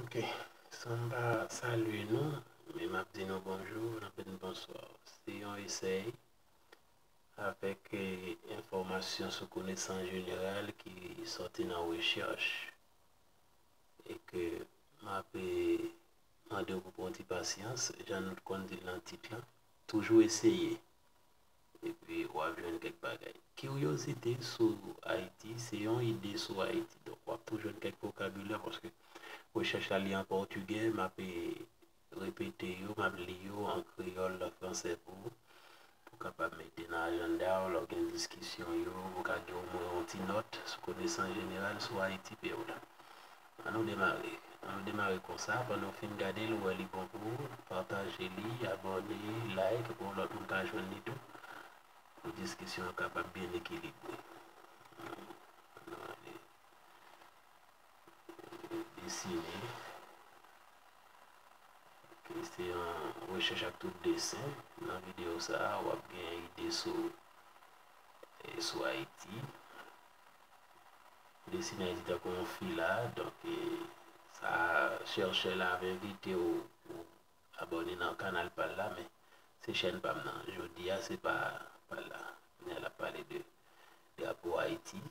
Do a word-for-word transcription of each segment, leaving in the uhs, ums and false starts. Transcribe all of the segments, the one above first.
Ok, san m pa salye nou, men m ap di nou bonjou, n ap di nou bonswa. Se yon esèy avèk, eh, enfòmasyon sou konesans jeneral ki sòti nan rechèch e ke m ap, eh, mande w pou pran ti pasyans, jan nou t konn di l nan tit lan, toujou eseye. Epi w ap jwenn kèk bagay. Kiryozite sou Ayiti, se yon ide sou Ayiti. Donk, w ap toujou jwenn kèk vokabilè paske rechèch la li an pòtigè, m ap, eh, repete yo, m ap li yo an kreyòl, an fransè pou ou, pou w kapab mete nan ajanda w, lè w gen diskisyon yo, pou w ka gen omwen yon ti nòt sou konesans jeneral sou Ayiti, peyi w la. An nou demare. An nou demare konsa. Pandan w fin gade l, ou wè li bon pou ou, pataje li, abòne, like, pou yon lòt moun ka jwenn li tou. Pou diskisyon an kapab byen ekilibre. An nou ale. Desine. Ok, se yon rechèch ak tout desen. Nan videyo sa a, w ap gen ide sou, eh, sou Ayiti. Desine Ayiti tankou yon fila. Donk, eh, sa, chèchè la ap envite w pou abòne nan kanal pa l la, men se chèn pa m nan. Jodi a, se pa, pa l la. Kounye a, l ap pale de drapo Ayiti.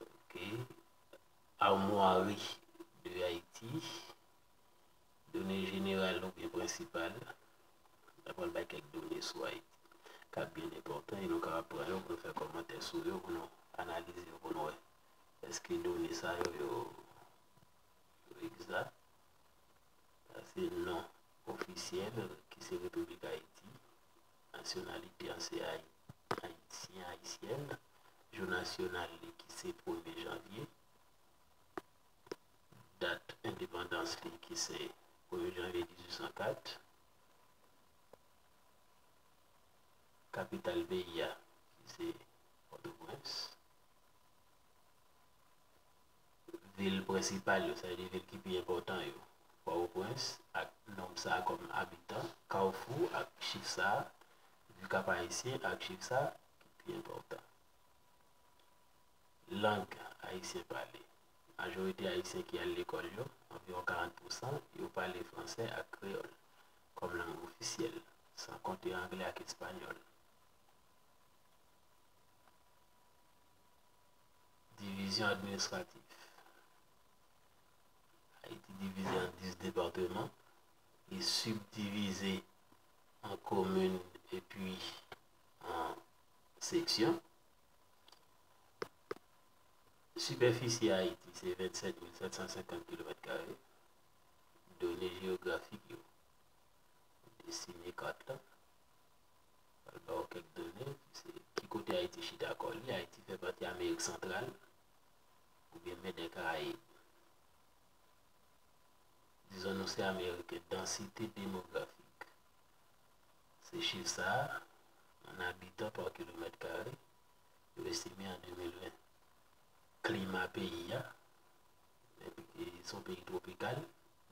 Ok. Armwari de Ayiti. Done jeneral oubyen prensipal. N ap pral bay kèk done sou Ayiti k ap byen enpòtan e nou kapab pran yo pou nou fè kòmantè sou yo, pou nou analize yo, pou nou wè èske done sa yo, yo, yo egzak. Sa se non ofisyèl ki se Repiblik Ayiti. Nasyonalite an se Ay-, Ayisyen, Ayisyèn. Jou nasyonal li ki se premye janvye. Dat endepandans li ki se premye janvye dizuit san kat. Kapital peyi a ki se Pòtoprens. Vil prensipal yo, sa vle di vil ki pi enpòtan yo, Pòtoprens ak nonb sa a kòm abitan, Kafou ak chif sa a, vi Kap Ayisyen ak chif sa a ki pi enpòtan. Lang ayisyen pale. Majorite ayisyen ki al lekòl yo, anviwon karant pousan, yo pale fransè ak kreyòl kòm lang ofisyèl, san konte anglè ak espanyòl. Divizyon administratif. Ayiti divize an dis depatman e sibdivize an komin epi an seksyon. Sipèfisi Ayiti se vennsèt mil sèt san senkant kilomèt kare. Done jeyografik yo. Desine kat la. Pral ba w kèk done. Se ki kote Ayiti chita kò li. Ayiti fè pati Amerik Santral oubyen men dè Karayib. Dizon nou se Ameriken. Dansite demografik. Se chif sa a, an abitan pa kilomèt kare, yo estime an de mil ven. Klima peyi a, se yon peyi twopikal,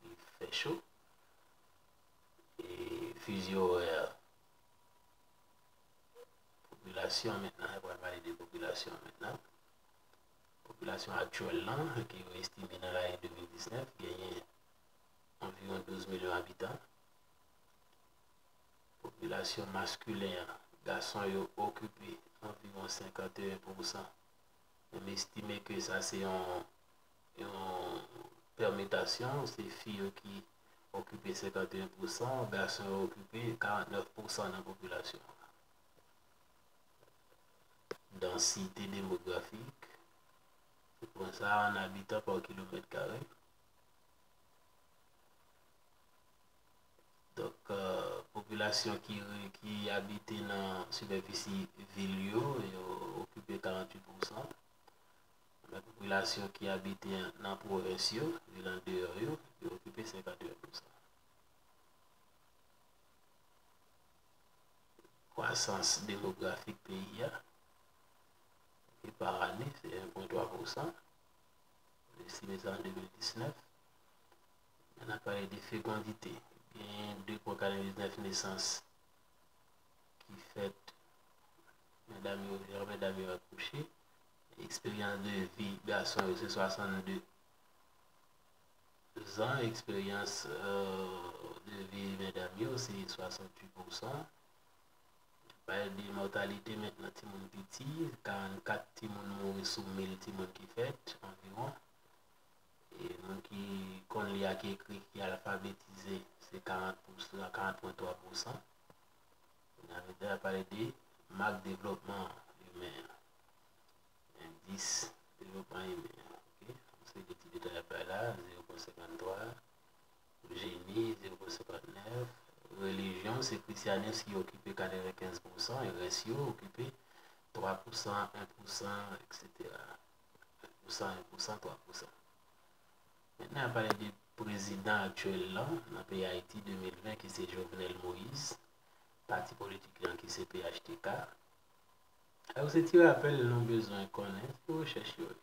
li fè cho. E fizi orè, popilasyon mentnan, nou pral pale de popilasyon mentnan. Popilasyon aktyèl lan, ke yo estime nan lane de mil diznèf, genyen anviwon douz milyon abitan. Popilasyon maskilen an, gason yo okipe anviwon senkanteyen pousan. Men m estime ke sa se yon, yon pèmitasyon, se fi yo ki okipe senkanteyen pousan, gason yo okipe karantnèf pousan nan popilasyon an. Dansite demografik, se pwen sa a an abitan pa kilomèt kare. Donk, euh, popilasyon ki re-, ki abite nan sipèfisi vil yo, yo okipe karanntuit pousan. Men popilasyon ki abite nan pwovens yo, vil andeyò yo, yo okipe senkantuit pousan. Kwasans demografik peyi a, e pa ane, se en pwen twa pousan. Nou estime sa an de mil diznèf. Men n ap pale de fekondite. Genyen de pwen katrevendiznèf nesans ki fèt, medam yo, jan medam yo akouche. Eksperyans de vi gason yo se swasannde Dezan, eksperyans, euh, de vi medam yo, se swasanntuit pousan. Pale de mòtalite mentnan timoun piti, karannkat timoun mouri sou mil timoun ki fèt, anviwon. E moun ki konn li ak ekri, ki alfabetize, se karant pousan, karant pwen twa pousan. Kounye a, nou pral pale de mak devlopman imen an. Endis devlopman imen an, ok? Yon seri de ti detay ap bay la, zewo pwen senkanntwa. Jeni, zewo pwen senkannnèf. Relijyon, se Krisyanis ki okipe katrevenkenz pousan, e rès yo okipe twa pousan, en pousan, etsetera. En pousan, en pousan, twa pousan. Mentnan, n ap pale de prezidan aktyèl lan nan peyi Ayiti de mil ven, ki se Jovenel Moïse, pati politik lan ki se P H T K. Alò, se ti rapèl nou bezwen konnen, se rechèch yo ye.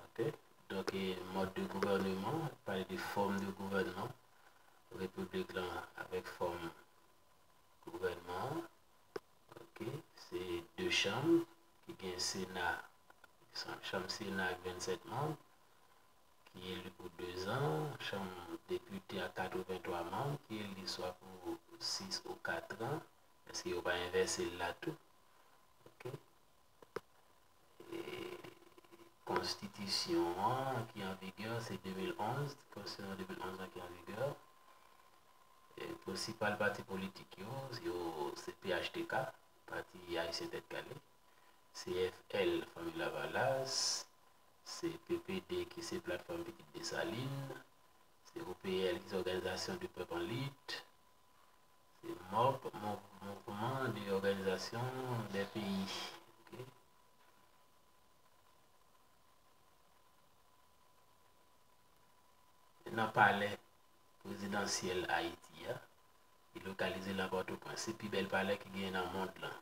Ok? Donk, e, mòd de gouvèneman, pale de fòm de gouvèneman repiblik lan avèk fòm gouvènman an. Ok? Se de chanm ki gen Sena, chanm Sena ak vennsèt manm, ki eli pou dezan, chanm depite a katrevenntwa manm, ki eli swa pou sis ou katran, èske yo pa envèse l la tou? Ok. E, konstitisyon an ki an vigè, se de mil onz, konstitisyon de mil onz lan ki an vigè. E, prensipal pati politik yo, yo, se P H T K, Pati Ayisyen Tèt Kale, C F L, Fanmi Lavalas, se P P D ki se Platfòm Pitit Desalin, se O P L ki se Òganizasyon de Pèp an Lit, se mòp, Mou-, Mouvman de Òganizasyon dè Peyi. Ok? Nan palè prezidansyèl Ayiti a, ki lokalize nan Pòtoprens. Se pi bèl palè ki genyen nan mond lan.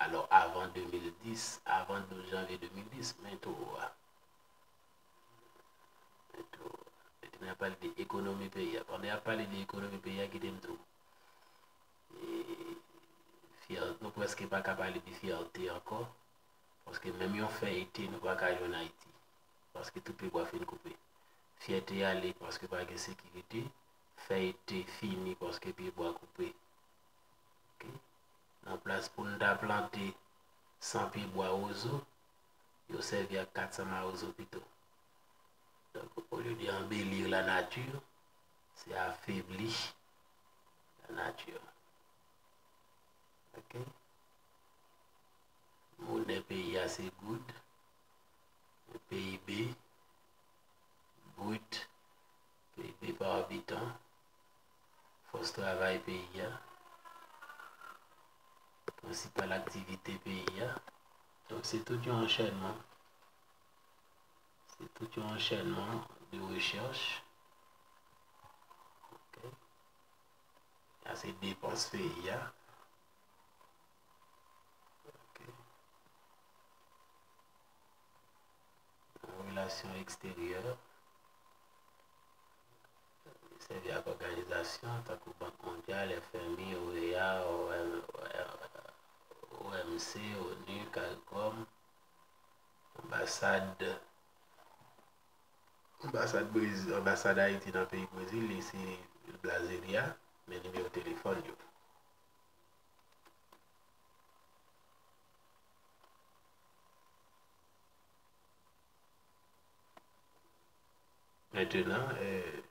Alò, avan de mil dis, avan douz janvye de mil dis, men towo a. Men towo a. Mentnan, n ap pale de ekonomi peyi a. Pandan y ap pale de ekonomi peyi a, kite m di w, e, fyè-, nou prèske pa ka pale de fyète ankò. Paske menm yon fèy te, nou pa ka jwenn Ayiti. Paske tout pyebwa fin koupe. Fyète ale paske pa gen sekirite. Fèy te fini paske pyebwa koupe. Ok? Nan plas pou n ta plante san pyebwa wozo, yo sèvi ak kat san mawozo pito. Donk, olye de anbeli la nature, se afebli la nature. Ok? Monè peyi a se goud. P I B, brut, P I B pa abitan, fòs travay peyi a, prensipal aktivite peyi a. Donk, se tout yon anchènman. Se tout yon anchènman de rechèch. Ok. Sa se depans peyi a. Ok. Relasyon eksteryè. Sèvi ak òganizasyon tankou Bank Mondyal, F M I, O E A, O M, O M C, onu, CARICOM, anbasad, anbasad Brezil, anbasad Ayiti nan peyi Brezil, li se Brasilia, men nimewo telefòn yo. Mentnan, eh,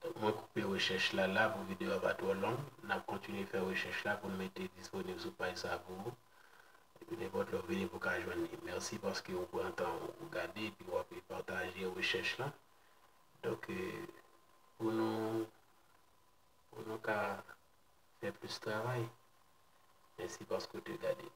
Donk, mwen koupe rechèch la la pou videyo a pa twò long. N ap kontinye fè rechèch la pou n mete disponib sou paj sa pou ou. Epi nenpòt lè w vini pou w ka jwenn li. Mèsi paske w pran tan w gade epi w ap pataje rechèch la. Donk, eh, pou nou, pou nou ka fè plis travay. Mèsi paske w te gade.